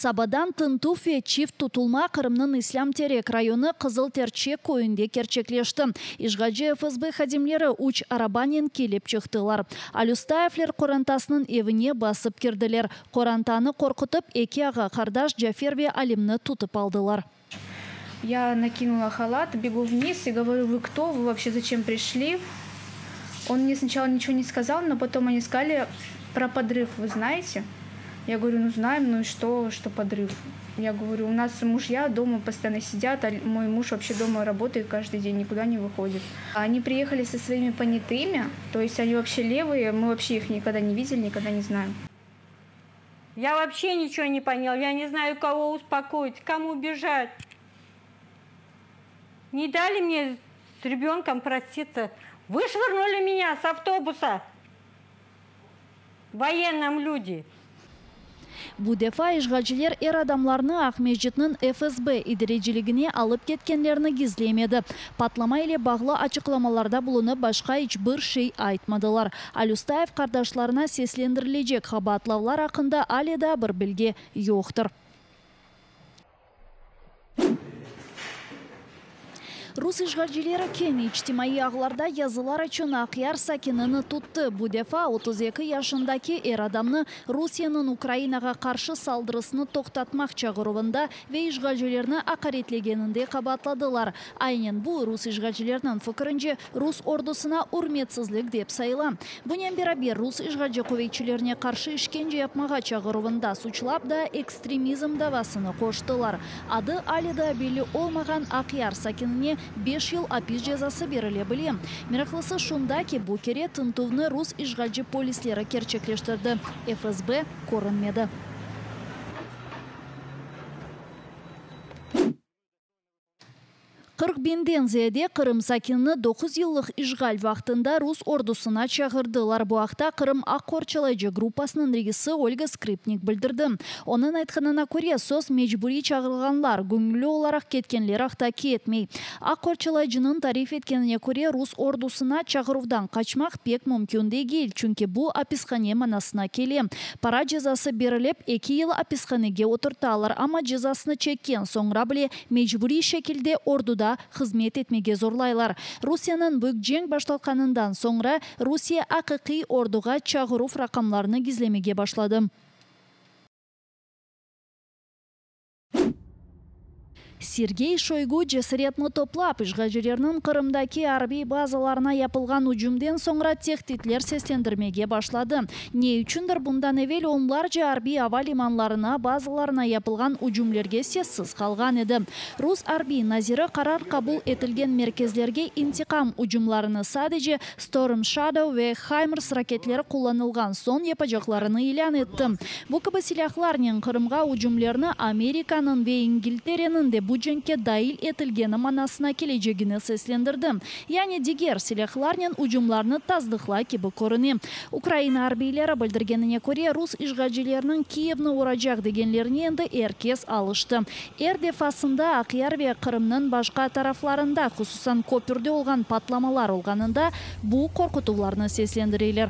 Sabadan tintüv ve çift tutulma Qırımnıñ İslâm Terek rayonı Qızıl Terçek köyünde kerçekleşti. İşğalci FSB hadimleri üç arabanen kelip çıqtılar. Alüstayevler qorantasınıñ evine basıp kirdiler. Qorantanı qorqutıp, eki ağa-qardaş Cafer ve Alimni tutıp aldılar. Я накинула халат, бегу вниз и говорю, вы кто, вы вообще зачем пришли? Он мне сначала ничего не сказал, но потом они сказали про подрыв, вы знаете? Я говорю, ну знаем, ну и что, что подрыв? Я говорю, у нас мужья дома постоянно сидят, а мой муж вообще дома работает каждый день, никуда не выходит. Они приехали со своими понятыми, то есть они вообще левые, мы вообще их никогда не видели, никогда не знаем. Я вообще ничего не понял, я не знаю, кого успокоить, кому бежать. Не дали мне с ребенком проститься. Вышвырнули меня с автобуса. Военным люди. Bu defa işğalciler er adamlarnı Aqmescitniñ FSB idareciligine alıp ketkenlerini gizlemedi. Patlama ile bağlı açıqlamalarda bulunıp, başqa iç bir şey aytmadılar. Alüstayev qardaşlarına seslendirilecek qabaatlavlar aqqında ale daa bir bilgi yoqtır. Rus işğalcileri kene içtimaiy ağlarda yazılar içün Aqyar sakinini tuttı. Bu defa 32 yaşındaki er adamnı Rusiyeniñ Ukrainağa qarşı saldırısını toqtatmaq çağıruvında ve işğalcilerni aqaretlegeninde qabaatladılar. Aynen bu, rus işğalcileriniñ fikirince, rus ordusına ürmetsizlik dep sayıla. Bunen beraber, rus işğalci quvetçilerine qarşı işkence yapmağa çağıruvında suçlap da ekstremizm davasını qoştılar. Adı ale daa belli olmağan Aqyar sakinine beş yıl apis cezası berile bile. Meraqlısı şunda ki, bu kere tintüvni rus işğalci polisleri kerçekleştirdi, FSB körünmedi. 40 biñden ziyade Qırım sakinini doquz yıllıq işğal vaqtında rus ordusına çağırdılar. Bu aqta Qırım aq qorçalayıcı gruppasınıñ reisi Olga Skripnik bildirdi. Onıñ aytqanına köre, söz mecburiy çağırılğanlar, göñülli olaraq ketkenler aqta ketmey. Aq qorçalayıcınıñ tarif etkenine köre, rus ordusına çağıruvdan qaçmaq pek mümkün degil, çünki bu apishane manasına kele. Para cezası berilip, eki yıl apishanege oturtalar, amma cezasını çekken soñra bile mecburiy şekilde orduda hızmet etmege zorlaylar. Rusiyeniñ büyük cenk başlatqanından soñra Rusiye aqiqiy orduğa çağıruv raqamlarını gizlemege başladı. Sergey Şoygu cesaretini toplap, işğalcilerniñ Qırımdaki arbiy bazalarına yapılğan ücümden soñra tehditler seslendirmege başladı. Ne içündir bundan evel onlarca arbiy ava limanlarına, bazalarına yapılğan ücümlerge sessiz qalğan edi. Rus arbiy naziri qarar qabul etilgen merkezlerge intiqam ücümlarını sadece Storm Shadow ve HIMARS raketleri qullanılğan soñ yapacaqlarını ilân etti. Bu kibi silâhlarnen Qırımğa ücümlerni Amerikanıñ ve İngiltereniñ de bu cenkke dail etilgeni manasına kelecegini seslendirdi. Yani diger silâhlarnen ücümlarnı tasdıqlay kibi körüne. Ukraina arbiyleri bildirgenine köre, rus işğalcileriniñ Kiyevni uracaq degenlerine endi er kes alıştı. Er defasında Aqyar ve Qırımnıñ başqa taraflarında, hususan köpürde olğan patlamalar olğanında bu qorqutuvlarnı seslendireler.